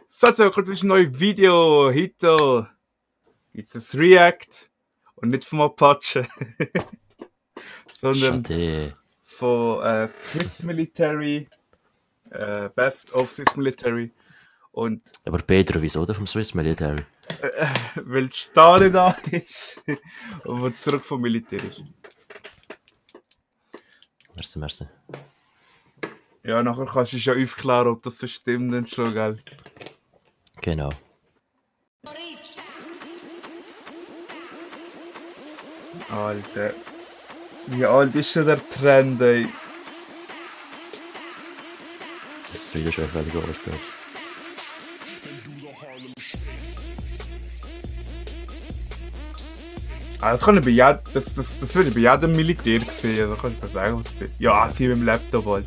So, kurz ein neues Video. Heute gibt es ein React und nicht vom Apache, sondern von Swiss Military, Best of Swiss Military. Und, aber Pedro, wieso der vom Swiss Military? weil Stalin da ist und wo zurück vom Militär ist. Merci. Ja, nachher kannst du ja aufklären, ob das so stimmt und schon, gell? Genau. Alter. Wie alt ist denn der Trend, ey? Jetzt ist wieder schon völlig überspielt. Das kann ich bei jedem, das würde ich bei jedem Militär sehen, da kann ich mal sagen, was das ist. Ja, sie mit dem Laptop halt.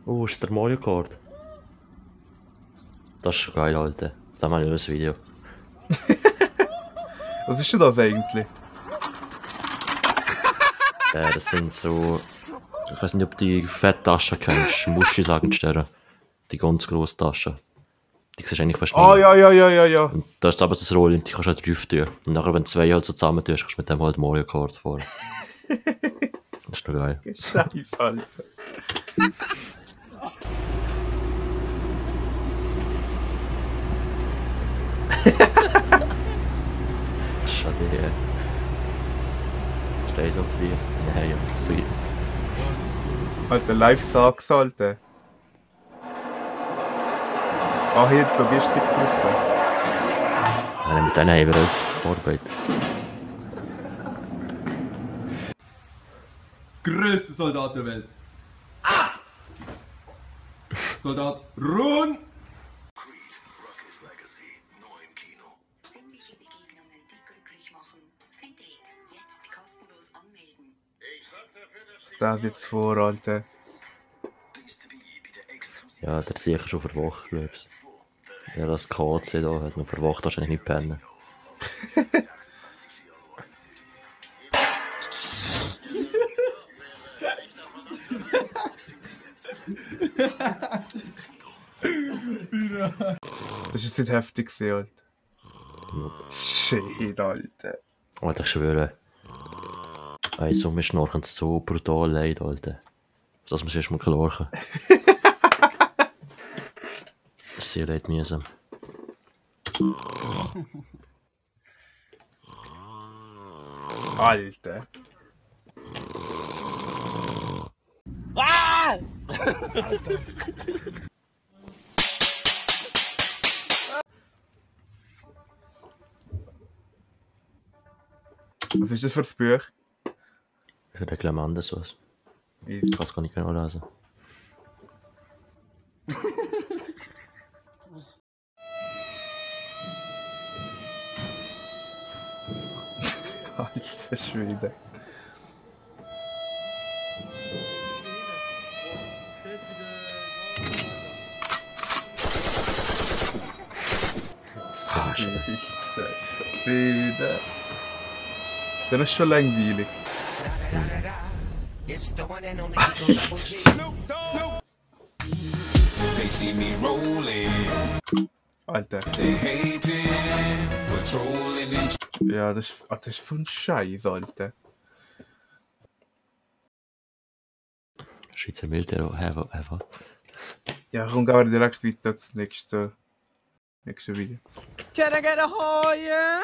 Oh, ist der Mario Kart? Das ist schon geil, Alter. Da mache ich noch ein Video. Was ist denn das eigentlich? Das sind so... Ich weiß nicht, ob du die Fetttaschen kennst. Muschi sagen die Die ganz grosse Tasche. Die siehst du eigentlich fast nie. Ah, ja. Und da ist aber das Roll und die kannst du halt drauf tun. Und nachher, wenn du zwei halt so zusammen tust, kannst du mit dem halt Mario Kart fahren. Das ist doch geil. Scheiße, Alter. Schade, ja. Stehst du am Ziel? Nein, aber das sieht. Alter, Live-Sags, Alter. Ah, hier die Logistikgruppe. Ja, mit denen haben wir auch Arbeit. Größte Soldat der Welt. Ah! Soldat Run! Dringliche Begegnungen, die glücklich machen. Ein Date. Jetzt kostenlos anmelden. Das jetzt vor, Alter. Ja, der sicher schon vor Wochen, glaubst du. Ja, das KC da hat noch vor Wochen wahrscheinlich nicht pennen. Das ist nicht heftig gewesen, Alter. Shit, Alter. Alter, ich schwöre. Ey, so mir schnorchen so brutal leid, Alter. Das muss ich erst mal klarchen. Sehr leid mühsam. Alter. Was ist das für ein Buch? Für den Glamandes was. Easy. Ich kann es gar nicht genau lesen. Alter Schwede. So scheiße. Schwede. Der ist schon langweilig. They see me rolling, Alter. they hate it, patrolling and Ja, das ist so ein Scheiß, Alter. Schweizer Militär, was? Ja, komm, gehen wir direkt weiter zum nächsten Video. Can I get a Hoye?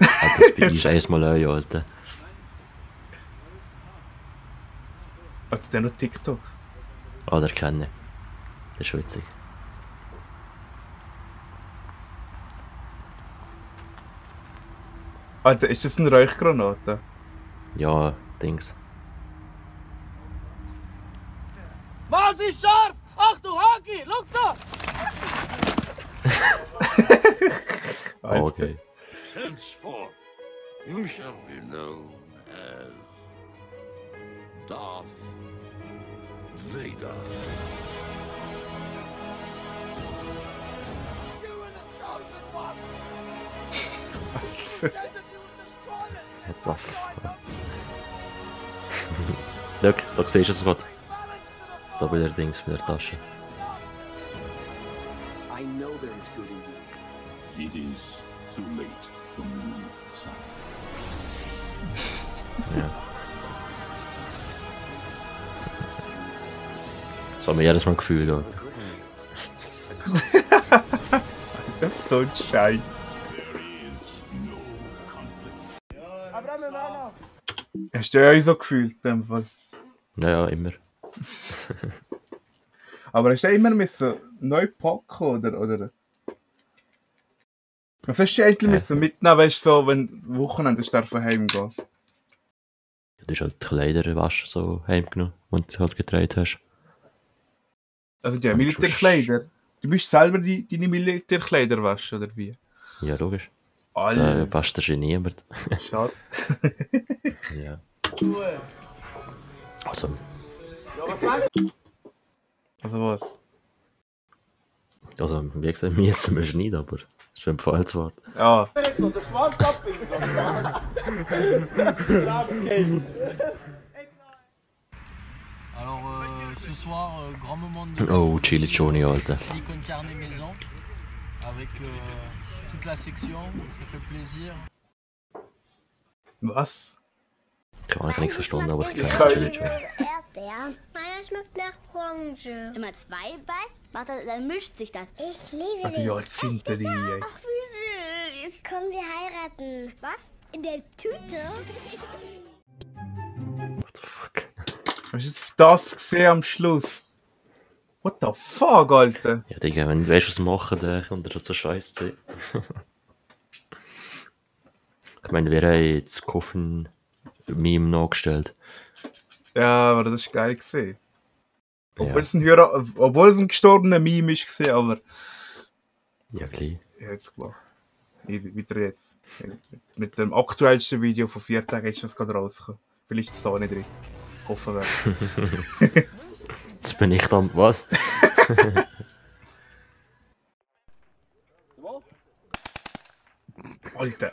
Alter, das bin ich einmal ein, Alter. Hat der noch TikTok? Ah, der kenne ich. Das ist witzig. Alter, ist das eine Räuchgranate? Ja, Dings. Was ist scharf? Achtung, Hagi, look da! Alter. Okay. Henceforth, you shall be known as Darth Vader. You are the chosen one! Send that you in the What the fuck? Schau, da siehst du es gerade. Da bei der Dings, bei der Tasche. I know there is good in you. It is too late for me, son. Ja. Das hat mir jedes Mal Gefühl gehabt. Das ist so ein Scheiß. There is no conflict. Hast du ja auch so gefühlt in dem Fall. Ja, immer. Aber hast du immer müssen neu packen oder? Was hast du eigentlich müssen mitnehmen, weißt du, so, wenn das Wochenende heimgehen? Du hast halt die Kleider waschen, so heimgenommen, die du halt getragen hast. Also die Militärkleider. Du musst selber deine Militärkleider waschen, oder wie? Ja, logisch. Alter, Da wascht dir niemand. schade. Ja. Also, Also was? wie gesagt, müssen wir nicht, aber das ist ein Befehlswort. Ja, Alors ce soir, grand moment de Oh, Chili Johnny, Alter. chili con carne maison avec toute la section, ça fait plaisir. was? Ich habe nichts verstanden, aber ich kenne Kein- Chili Johnny. Erdbeeren. Meiner schmeckt nach Orange. Wenn man zwei beißt, dann mischt sich das. Ich liebe Wie dich. alt sind denn die? Ey? Ach, wie süß. Komm, wir heiraten. Was? In der Tüte? What the fuck? Hast du jetzt das gesehen am Schluss? What the fuck, Alter? Ja, Digga, wenn du weißt, was machen, dann kommt er so Scheiß zu. Ich meine, wir haben jetzt Coffin-Meme nachgestellt. Ja, aber das ist geil gesehen. Obwohl Ja, es ein gestorbener Meme ist gesehen, aber ja, klar. ja, jetzt klar. Easy, weiter jetzt. Mit dem aktuellsten Video von 4 Tagen ist das gerade rausgekommen. Vielleicht ist es da nicht drin. Hoffen wir. Jetzt bin ich dann, was? Alter.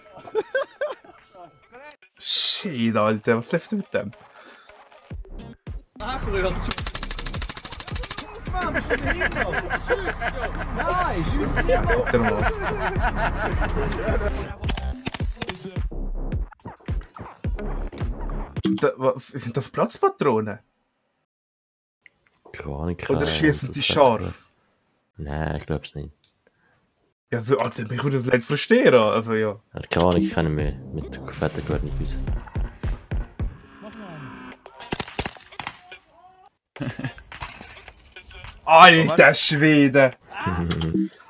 Shit, Alter, was läuft denn mit dem? Der was? Was sind das Platzpatronen? Keine Ahnung. Oder schießen die scharf? Nein, ich glaub's nicht. Ja, so, Alter, mich würde das nicht verstehen. Also, ja. Ja, keine Ahnung, ich kenne mich mit der fetten gehört nicht aus. Alter Schwede!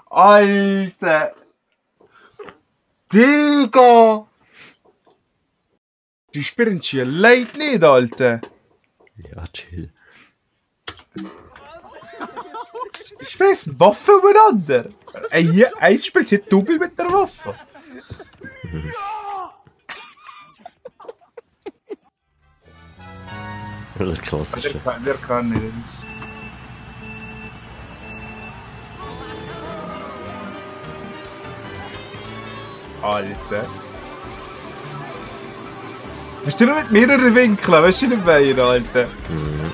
Alter! Digga! Die spielen schon leid nicht, Alter! Ja, chill. Ich weiß, Waffen übereinander! Eins spielt hier Double mit der Waffe! Oder der klassische. Der kann nicht. Alter. Weißt du noch mit mehreren Winkeln, weißt du nicht Bein, Alter? Mhm.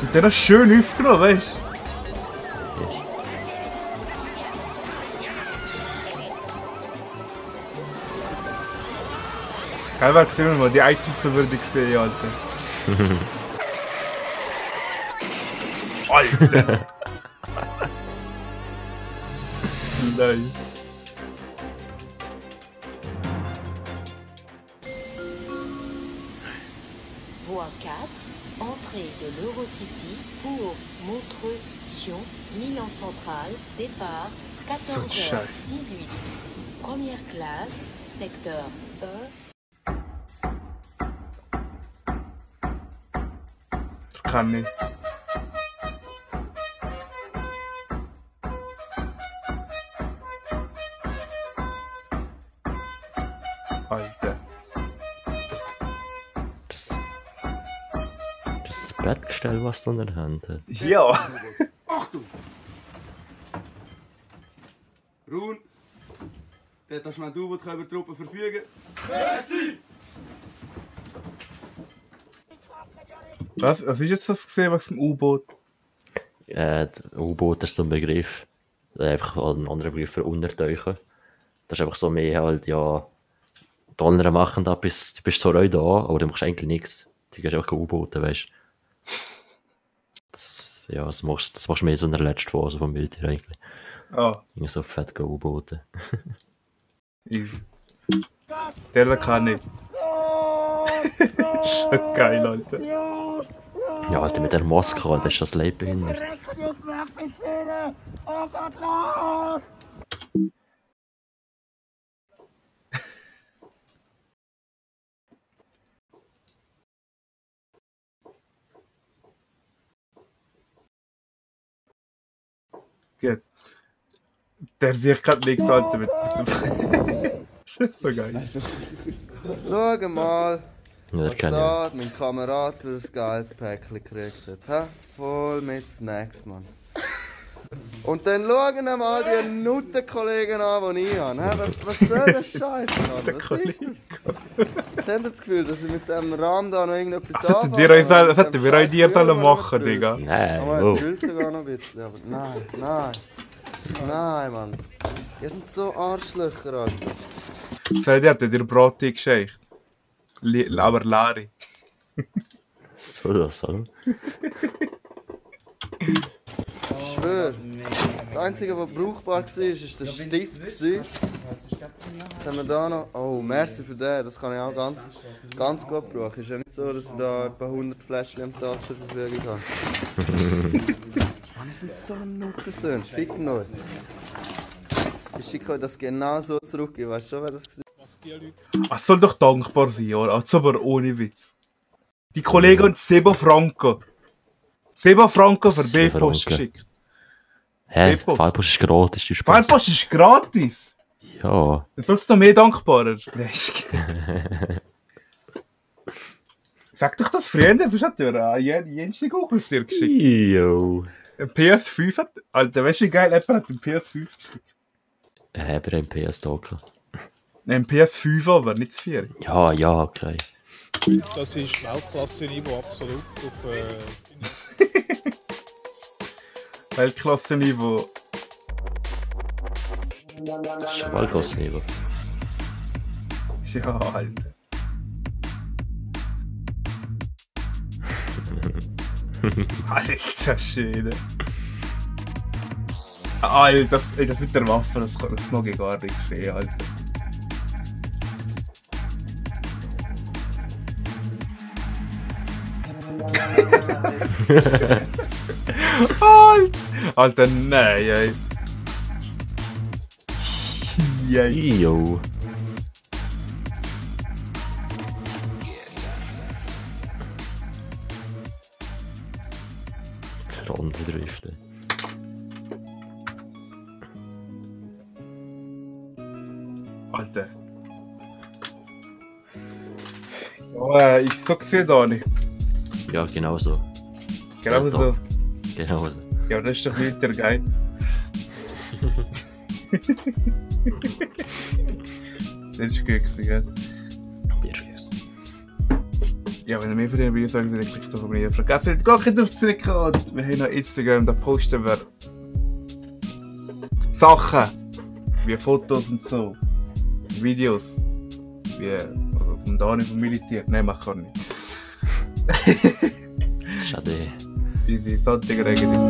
Und dann noch schön aufgenommen, weißt du? Geil wäre gesehen, wenn man die Items so würde sehen, Alter. Alter! Nein. Voie 4, entrée de l'Eurocity pour Montreux, Sion, Milan Central, départ So ein Scheiß. 14h18. Première classe, secteur E. Kann nicht. Alter. Das Bettgestell, was du in der Hand hat. Ja! Achtung! Ruhen! Detachement U-Boot kann über Truppen verfügen. Was ist jetzt das gesehen, was im U-Boot? U-Boot ist so ein Begriff. Einfach ein anderer Begriff für Untertauchen. Das ist einfach so mehr halt, ja, die anderen machen da, du bist so neu da, aber du machst eigentlich nichts. Du gehst einfach U-Boote, weißt du. Das machst du mehr so in der letzten Phase vom Militär eigentlich. Ah. Irgendwie so fett U-Boote. Easy. Der kann ich. Geil, Alter. Ja, Alter, mit der Maske, Alter, ist das Leib behindert. Gut. Der sieht gerade nichts, Alter, mit dem... Das ist so geil. Schau mal, Ja, was kann da mein Kamerad für ein geiles Päckchen gekriegt hat. Ha? Voll mit Snacks, Mann. Und dann schauen wir mal die Nuttenkollegen an, die ich habe. Ha? Was soll das Scheiß, Mann? Was ist das? Habt ihr das Gefühl, dass ich mit dem Rahmen da noch irgendetwas Das hätten wir auch dir sollen machen, Digga. Nein, aber ich will sogar noch ein bisschen, aber nein. Nein, Mann. Ihr seid so Arschlöcher, Alter. Freddy hat dir Brot geschenkt. Aber Lari. Soll das sagen? Ich schwöre. Das Einzige, was brauchbar war, ist der Stift. Das haben wir da noch. Oh, merci für den. Das kann ich auch ganz gut brauchen. Ist ja nicht so, dass ich da etwa 100 Fläschchen am Tag zur Verfügung habe. Wir sind so ein Nuttensöhn. Ficken euch. Ich schicke euch das genau so zurück. Ich weiß schon, wer das war. Es soll doch dankbar sein, oder? Also aber ohne Witz. Die Kollegen haben 7 Franken. 7 Franken für 7 B-Post Franken. geschickt. Hä? Fallpost ist gratis, die Spaß. Fallpost ist gratis! Ja. Dann sollst du noch mehr dankbarer. Nein, sag doch das Freunde, sonst hat er jenste Googles dir geschickt. Jo. Ein PS5 hat... Alter, weißt du wie geil, jemand hat einen PS5 geschickt? Aber ein PS-Token. Ein PS5 aber, nicht das 4. Ja, okay. Das ist Weltklasse-Niveau absolut auf... Weltklasse-Niveau. Das ist schon Weltklasse-Niveau. Ja, Alter. Alter Schwede. Alter, das mit der Waffe, das mag ich gar nicht sehen, Alter. Alter, nein, ey. Jo. Trondheldriften. Alter. Ja, ich so gesehen da nicht. Ja, genau so. Genau Ja, so. Genau so. Ja, das ist doch nicht der geil. Das ist gut gewesen, gell? Ja, wenn ihr mehr von den Videos sagen, dann klickt auf abonnieren. Vergesst gar nicht aufzudrücken und wir haben noch Instagram, da posten wir Sachen wie Fotos und so. Videos wie vom Dani vom Militär. Nein, mach gar nicht. Schade. Easy, sollte ich regeln.